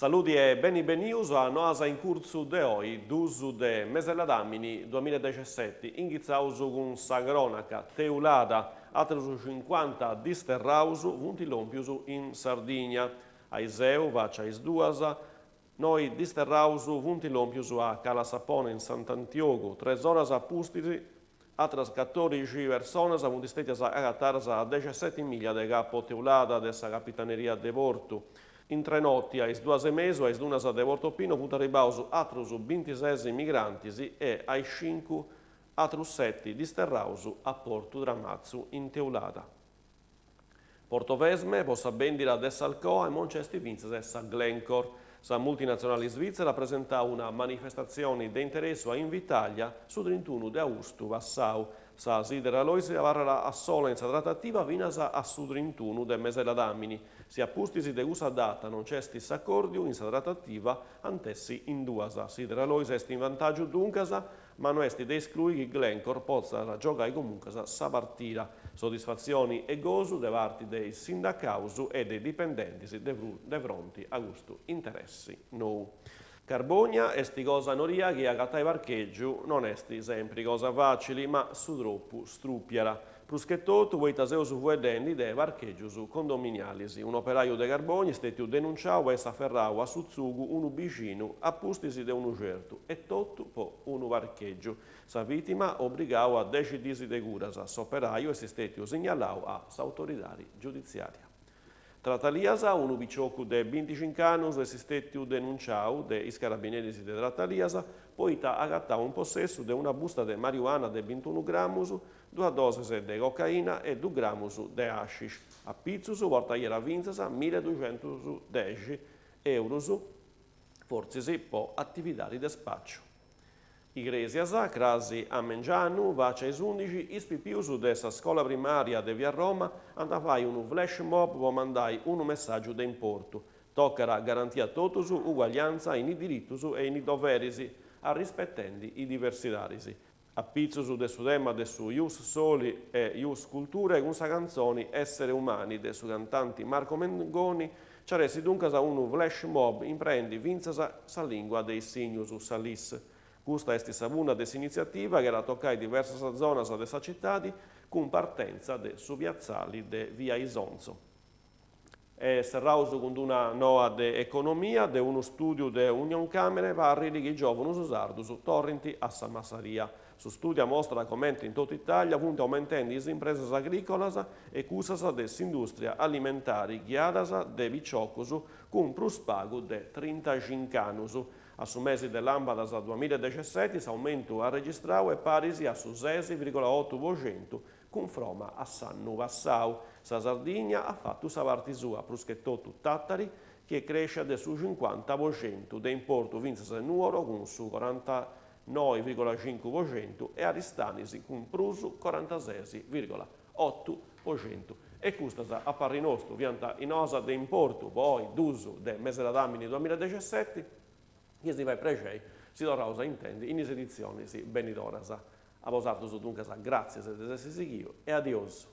Saludi e beni benius a Noas in Curtzu de oi, dus de mes'e ladàmini duamilla e dexesseti, inghitzaus cun sa cronaca, Teulada, aterus cincuanta disterraus funt lòmpius in Sardigna. Aiseu, faci a is duas, noi disterraus funt lòmpius a Cala Sapone in Sant'Antiogu, tres oras a pustis Atras catòrixi personas funt stètias agatadas a dexesseti mìllia de Capo Teulada de sa Capitaneria de Portu. Intre noti, a is duas e mesu, a is dunas de Porto Pino funt arribaus atrus bintises migrantis e a is cincu atrus seti disterraus a Portu Tramatzu in Teulada. Portovesme, po sa bèndida de s'Alcoa imoi nc'est fintzas sa Glencore. Sa multinatzionali svitzera at presentau una manifestatzioni de interessu a Invitalia su trintunu de austu passau. Sa Sideralois abarrat a sola in sa tratativa finas a su trintunu de mes'e ladàmini. Si a pustis de cussa data non nc'est s'acòrdiu in sa tratativa ant essi in duas. Sideralois est in vantàgiu duncas ma no est de esclui chi Glencore potzat giogai comuncas sa partida. Soddisfatzioni e gosu de parti de is sindacaus e de is dipendentis de fronti a custu interessi nou. Carbònia est cosa nodia chi agatai parchègiu non est sempri cosa fàcili, ma su tropu strùpiat. Prus che totu poita seus fueddendi de parchègius condominialis. Un'operaju de Carbònia est stètiu denunciau po essi aferrau a su tzugu unu bixinu a pustis de unu certu e totu po unu parchègiu. Sa vìtima obrigau a dexi diis de curas. S'operaju est stètiu signalau a s'autoridadi giuditziària. Tratalias, unu piciocu de binticinc'annus est stètiu denunciau de is carabineris de Tratalias poita agatau in possessu de una busta de mariuana de bintunu gramus, duas doses de cocaina e dus gramus de hashish. A pitzus portaiat fintzas milleduxentusdexi eurus, fortzis po atividadi de spàciu. Igrèsias, crasi a mengianu, faci a is undixi, is pipius de sa scola primària de Via Roma ant a fai unu flash mob po mandai unu messàgiu de importu. Tocat a garanti a totus uguagliantza in is diritus e in is doveris, arrispetendi is diversidadis. A pitzus de su tema de su Ius Soli e Ius Culturae cun sa cantzoni Essere Umani de su cantanti Marco Mengoni, nci at essi duncas unu flash mob impreendi fintzas sa lìngua de is signus, sa LIS. Custa est sa punna de s'initziativa chi at a tocai diversas zonas de sa citadi cun partentza de su piatzali de Via Isonzo. E serraus cun d'una noa de economia, de unu stùdiu de Unioncamere parrit chi is giòvunus sardus torrint a sa massaria. Su stùdiu amostrat comente in totu Itàlia funt aumentendi is impresas agrìcolas e cussas de s'indùstria alimentari ghiadas de piciocus cun prus pagu de trintaxinc'annus. A su mesi de làmpadas duamilla e dexesseti s'aumentu arregistrau est paris a su ses virgola otu po centu Cunfroma a s'annu passau, sa Sardigna at fatu sa parti sua, prus che totu Tàtari, chi est crèscia de su cincuanta po centu, de importu fintzas Nùoro cun su corantanoi virgola cincu po centu e Aristanis cun prus corantases virgola otu po centu. E custas, a parri nostu, fiant is noas de importu po oi, dus de mes'e ladàmini duamilla e dexesseti, chi si fait prexei si torraus a intendi in is editzionis benidoras. A bosatrus duncas gràtzias de s'essi sighiu e adiosu.